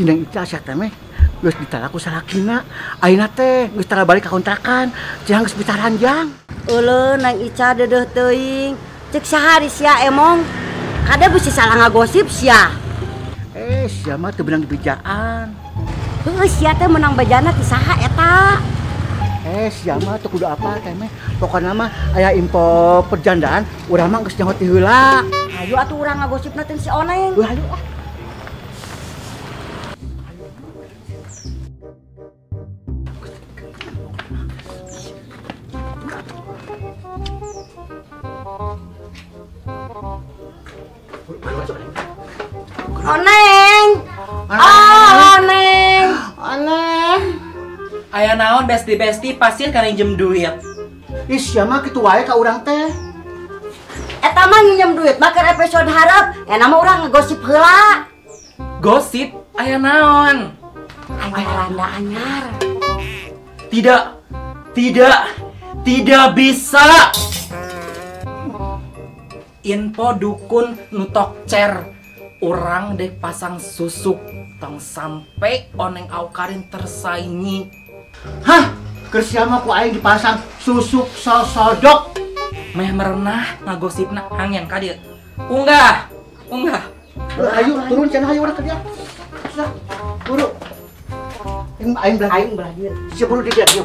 Si Neng Ica sia teh meh geus ditalak ku salakina. Ayeuna teh geus tara balik ka kontrakan, cenah geus bitaranjang. Euleuh Neng Ica deudeuh teuing. Ceuk saha di sia emong? Kade bisi salah ngagosip sia. Sia mah teu beunang dibejaan. Heuh sia teh meunang bejana ti saha eta? Sia mah teu kudu apa teh meh. Pokona mah aya info perjandaan, urang mah geus nyaho ti heula. Hayu atuh urang ngagosipna teh si Oneng. Heuh hayu ah. Oneng. Oh, Oneng. Oneng. Aya naon besti-besti pasir kana nginjem duit. Ih, sia mah kitu wae ka urang teh. Eta mah nginjem duit mah keur episode hareup, eta mah urang ngegosip heula. Gosip? Aya naon? Aya randa anyar. Tidak. Tidak. Tidak bisa. Info dukun nu tokcer. Urang dek pasang susuk tong sampai Oneng Awkarin tersaingi. Hah? Keur sia mah ku aing dipasang susuk sosodok. Meh merenah ngagosipna hangen ka dieu. Unggah, unggah. Ayo turun cenah hayu urang ka dieu. Sudah, buru. Aing belah aing belah dieu. Sia buru di dieu.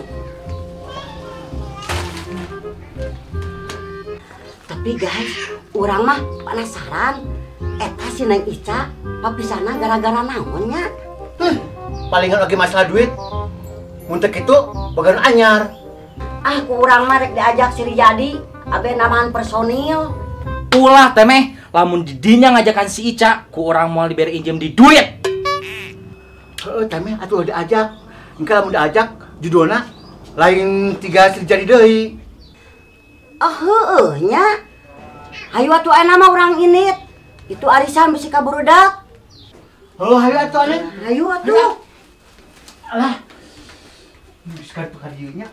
Tapi guys, urang mah penasaran. Eta si Neng Ica papisana gara-gara naon nya? Palingan lagi masalah duit. Mun teu kitu boga nu anyar. Ah, ku urang mah rek diajak si Rijadi, abe namahan personil. Ulah teh meh, lamun di dinya ngajakan si Ica, ku urang moal dibere injem di duit. Heeh, teh meh atuh diajak. Engke lamun diajak judulna lain tiga si Rijadi deui. Oh, heueuh nya. Hayu atuh ayeuna mah urang init. Itu arisan bisi ka burudak. Oh, hayu atuh Neng. Hayu atuh. Alah. Geus ka tukar dieu nya.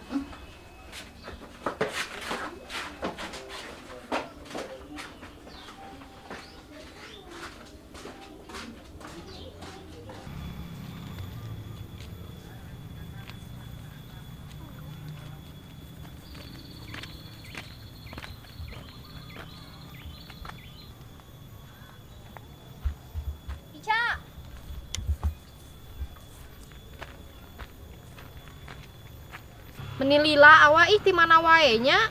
Meni lila awa ih ti mana wae nya?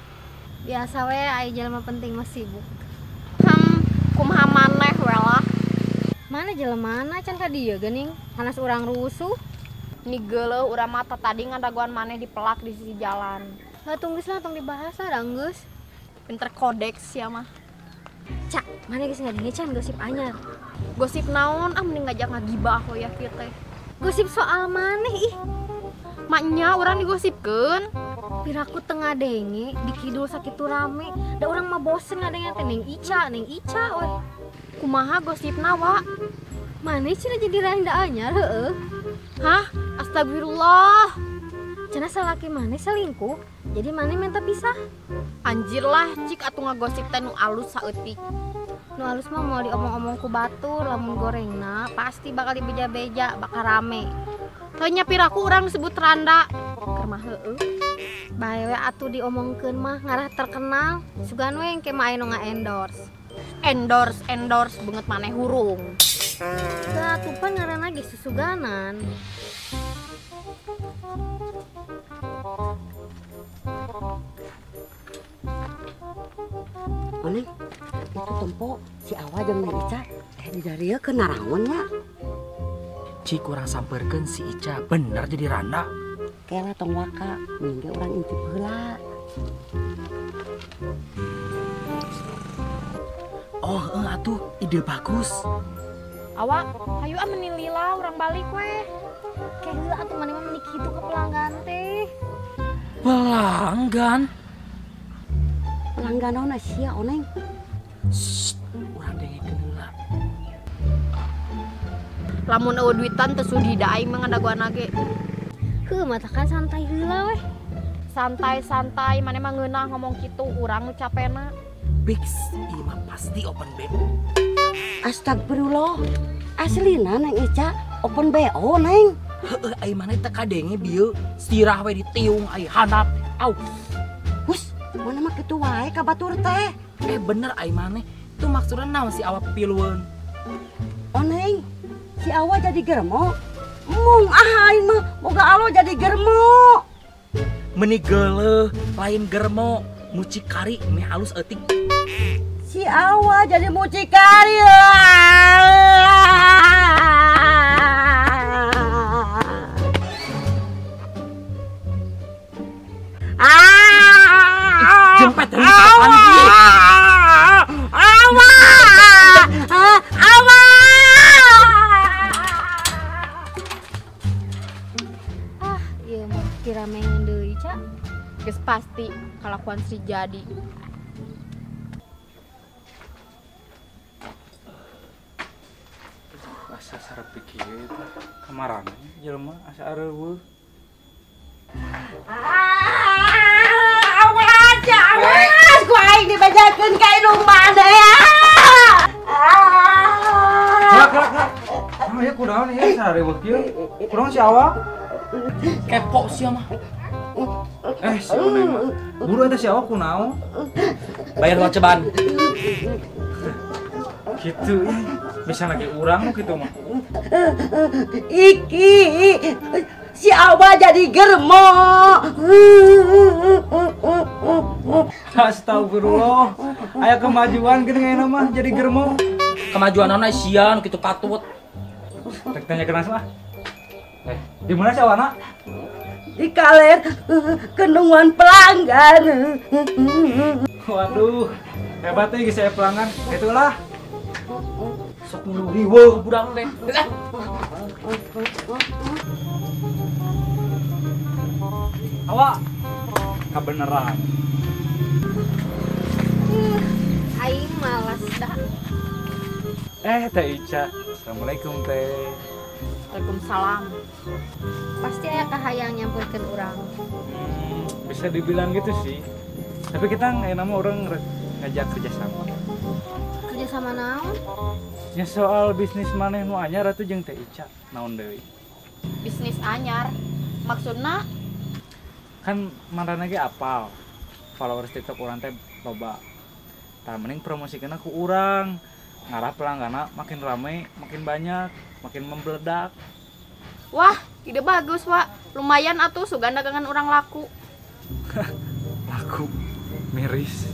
Biasa we aya jelema penting mah sibuk. Kumaha maneh we lah. Mana jelemana can ka dieu geuning? Hanas urang rusuh. Ni geuleuh urang mah tadi ngadagoan maneh dipelak di sisi jalan. Heuh tunggu lah tong dibahas lah da geus. Pinter kodeks sia mah. Cak, mana geus ngadenge can gosip anyar. Gosip naon? Ah mending ngajak ngagibah we ya kieu teh. Gosip soal maneh ih. Maknya orang digosipkeun. Piraku tengah denge di kidul sakitu rame. Da urang mah bosen ngadenge teh Neng Ica, Neng Ica weh. Kumaha gosipna, Wak? Maneh cenah jadi randa anyar heueuh. Hah? Astagfirullah. Cenah salaki maneh selingkuh, jadi maneh minta pisah. Anjir lah, cik atuh ngagosip teh nu alus saeutik. Nu alus mah moal diomong-omong ku batur, lamun gorengna pasti bakal dibeja-beja, bakal rame. Tanya piraku urang disebut randa. Keur mah heueuh. Bae we atuh diomongkeun mah ngarah terkenal, sugan we engke mah aya nu nga-endorse. Endorse, endorse beungeut maneh hurung. Teu atuh pan ngaranna ge susuganan. Oneng, itu tempo si Awa jeung Neng Ica teh di dieu keur naraon nya? Cik urang samperkeun si Ica bener jadi randa. Kela tong waka, mending ge urang intip heula. Oh, heuh atuh ide bagus. Awa, hayu ah meni lila urang balik weh. Ke heula atuh maneh mah meni kitu ke pelanggan teh. Pelanggan? Pelanggan naon sia Oneng? Shh, urang dengekeun heula. Lamun eueuh duitan teu sudi da aing mah ngadagoan ge. Heuh, matakan santai heula weh. Santai-santai maneh mah ngeunah ngomong kitu urang nu capena. Fix, ieu mah pasti open BO. Astagfirullah. Aslina Neng Ica Open BO neng. Heeh, ai maneh teh kadenge bieu sirah we ditiung ai handap. Au. Hus, mana mah kitu wae ka batur teh. Bener ai maneh. Itu maksudna naon si Awa pilueun? Oh neng, si Awa jadi germo. Mung ah aing mah boga alo jadi germo. Meni geuleuh lain germo, mucikari meh halus eutik. Si Awa jadi mucikari. Jempet dari kapan ieu? Awa! Awa! Ah, ieu mah kira mengen deui, Ca. Geus pasti kalakuan Sri jadi. Asa sarep kieu teh kamarana jelema asa areuweuh. Awas, awas, ku aing dibajakeun ka indung maneh. Gerak, gerak, gerak. Ah, ya kunaon ieu sareuweuh kieu? Kunaon si Awa? Kepo sia mah. Si Oneng mah. Buru eta si Awa kunaon? Bayar waceban. Gitu ya. Bisa lagi urang nu kitu mah. Iki si Awa jadi germo. Astagfirullah. Aya kemajuan geuning ayeuna mah jadi germo. Kemajuanana sia nu kitu patut. Rek tanya ke lah. Di mana si Awana? Di kaler kenungan pelanggan. Waduh, hebatnya geus aya pelanggan. Itulah. Sok mulu riweuh budak teh. Awa, kabeneran. Aing malas dah. Teh Ica. Assalamualaikum teh. Waalaikumsalam. Pasti aya kahayang nyamperkeun urang. Bisa dibilang gitu sih. Tapi kita enak mah orang ngajak kerjasama. Kerjasama naon? Ya soal bisnis maneh nu anyar atuh jeung Teh Ica. Naon deui? Bisnis anyar. Maksudna? Kan mantan lagi apal. Followers TikTok urang teh loba. Tah mending promosikeun ku urang. Ngarah pelangganna makin rame, makin banyak, makin membeledak. Wah, ide bagus, Wak. Lumayan atuh sugan dagangan urang laku. Laku. Miris.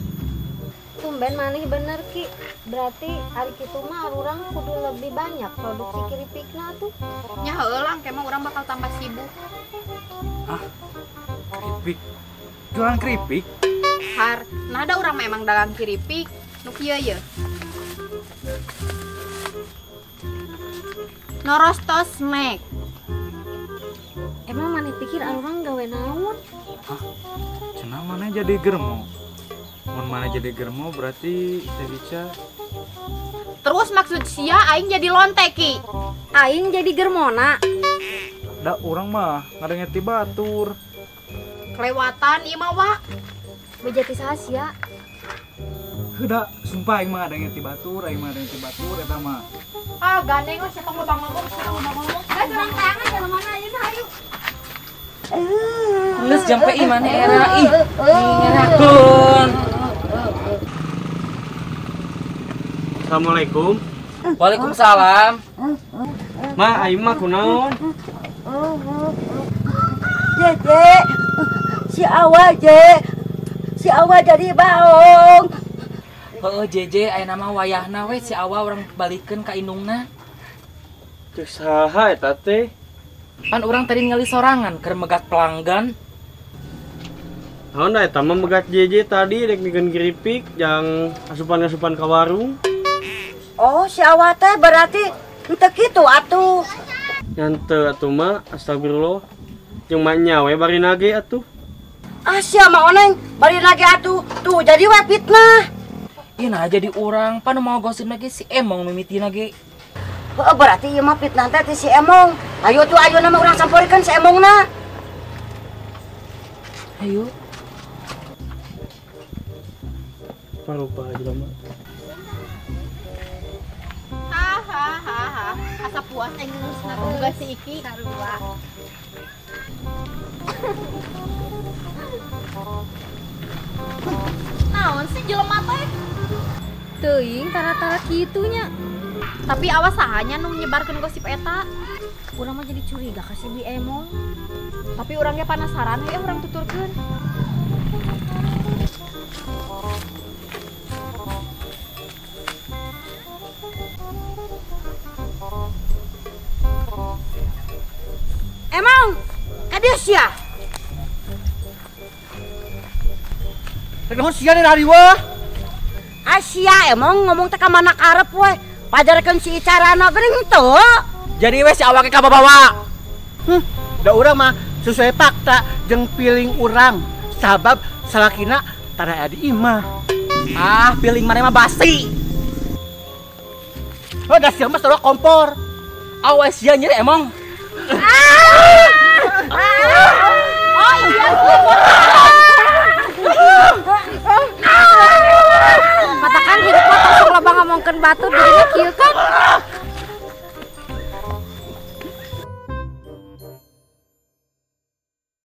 Tumben maneh bener Ki. Berarti hari kitu mah urang kudu lebih banyak produksi keripikna tuh. Nya heueuh lah, engke mah urang bakal tambah sibuk. Hah? Keripik? Jualan keripik? Har, nah ada urang memang dagang keripik. Nu kieu ye. Norosto snack. Emang maneh pikir urang gawe naon? Hah? Cenah maneh jadi germo? Mun mana jadi germo berarti Teh Ica. Terus maksud sia aing jadi lonte Ki. Aing jadi germona. Da urang mah ngadenge ti batur. Kelewatan ieu mah Wak. Beja ti saha sia? Heuda, sumpah aing mah ngadenge ti batur, aing mah ngadenge ti batur eta mah. Ah, gandeng lah siapa ngomong-ngomong, siapa ngomong-ngomong. Guys, urang tangan jalan mana ayeuna hayu. Geus jampe ih maneh era ih. Ngerakeun. Assalamualaikum. Waalaikumsalam. Ma, aing mah kunaon? Jeje, si Awa je. Si Awa jadi baong. Heeh, Jeje, aya nama wayahna we si Awa urang balikeun ka indungna. Teu saha eta teh? Pan urang tadi ngali sorangan keur megat pelanggan. Naon da eta mah megat Jeje tadi rek mikeun keripik jang asupan-asupan ka warung. Oh, si Awa teh berarti henteu kitu atuh. Nyante atuh mah, astagfirullah. Jeung mah nya we bari nage atuh. Ah, sia mah oneng bari nage atuh. Tuh jadi we fitnah. Ieu nah jadi urang pan mau gosip lagi si Emong mimitina ge. Heeh, berarti ieu mah fitnah teh si Emong. Ayo tuh ayo nama urang samporikeun si Emongna. Ayo. Lupa aja lama. Ah, Hahaha. Asa puas aing geus ngaboga si Iki. Sarua. Naon sih jelema teh? Teuing tara-tara kitu nya. Tapi awas sahanya nu nyebarkeun gosip eta. Urang mah jadi curiga ka si Bi Emong. Tapi urangnya penasaran hayang urang tuturkeun. Emang kadieu sia? Rek naon sia dari weh? Asia emang ngomong teh ka mana karep we. Pajarkeun si Icarana geuning teu. Jadi we si awake kababawa. Da urang mah sesuai fakta jeung feeling urang. Sabab salakina tara aya di imah. Ah, feeling maneh mah basi. Oh, da sia mah sarua kompor. Awas sia nyeri emong. Oh iya, Katakan hidup mah tong loba ngomongkeun batur.